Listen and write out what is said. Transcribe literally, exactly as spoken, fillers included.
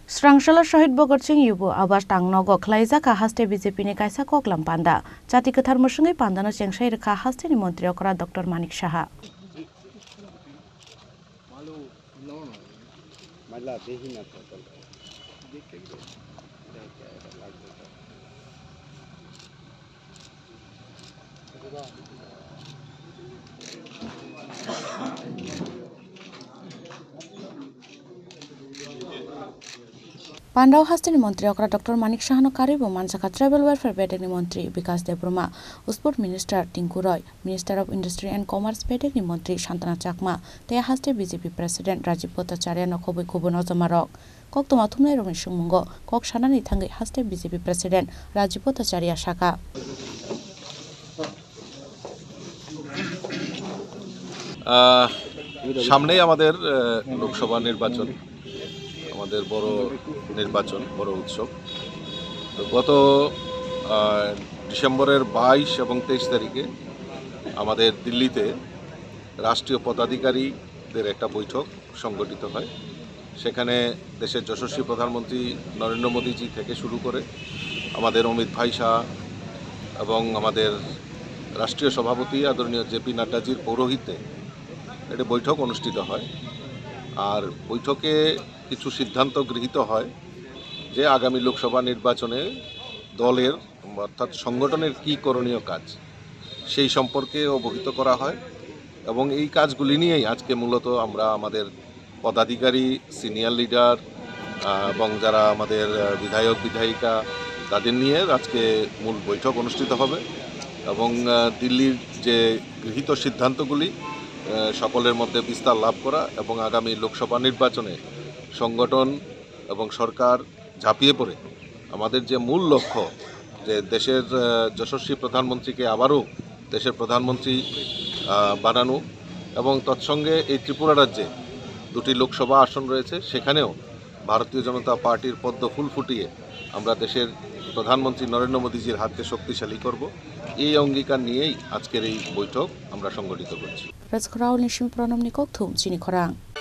Srangsalo Shohid Bhagat Singh Yubo Awas tangnogo khwlaijakha haste B J P ni kaisa koklam panda. Chati kwthar mwswngwi pandano chengsai rwkha hasteni montri okra Doctor Manik Saha. Pandao hasteni montri okra Doctor Manik Sahano karwibo manjakha Tribal Welfare bedekni montri Bikas Debbarma, Sport Minister Tinku Roy, Minister of Industry and Commerce bedekni montri Santana Chakma tei haste B J P President Rajiv Bhattacharya no khobwi kubun ojomarok. Koktwma thumnairokni swngmungo kok sanani thangwi haste B J P President Rajiv Bhattacharya sakha. আহ, সামনেই আমাদের, আহ, লোকসভা নির্বাচন, আমাদের বড় নির্বাচন, বড় উৎসব। তো গত, আহ, ডিসেম্বরের বাইশ এবং তেইশ তারিখে আমাদের দিল্লিতে রাষ্ট্রীয় পদাধিকারীদের একটা বৈঠক সংগঠিত হয়। সেখানে দেশের যশস্বী প্রধানমন্ত্রী নরেন্দ্র মোদীজি থেকে শুরু করে আমাদের অমিত ভাই শাহ এবং আমাদের রাষ্ট্রীয় সভাপতি আদরণীয় জে পি নাড্ডাজির পৌরোহিত্যে একটি বৈঠক অনুষ্ঠিত হয়। আর বৈঠকে কিছু সিদ্ধান্ত গৃহীত হয় যে আগামী লোকসভা নির্বাচনে দলের, অর্থাৎ সংগঠনের কী করণীয় কাজ, সেই সম্পর্কে অবহিত করা হয়। এবং এই কাজগুলি নিয়েই আজকে মূলত আমরা আমাদের পদাধিকারী, সিনিয়র লিডার, আহ, এবং যারা আমাদের, আহ, বিধায়ক, বিধায়িকা, তাদের নিয়ে আজকে মূল বৈঠক অনুষ্ঠিত হবে। এবং, আহ, দিল্লির যে গৃহীত সিদ্ধান্তগুলি, আহ, সকলের মধ্যে বিস্তার লাভ করা এবং আগামী লোকসভা নির্বাচনে সংগঠন এবং সরকার ঝাঁপিয়ে পড়ে আমাদের যে মূল লক্ষ্য, যে দেশের, আহ, যশস্বী প্রধানমন্ত্রীকে আবারও দেশের প্রধানমন্ত্রী, আহ, বানানো এবং তৎসঙ্গে এই ত্রিপুরা রাজ্যে দুটি লোকসভা আসন রয়েছে, সেখানেও ভারতীয় জনতা পার্টির পদ্ম ফুল ফুটিয়ে আমরা দেশের প্রধানমন্ত্রী নরেন্দ্র মোদীজির হাতকে শক্তিশালী করব। এই অঙ্গীকার নিয়েই আজকের এই বৈঠক আমরা সংগঠিত করছি। Rajkhorao ni simi Pranamni kokthum chini khorang.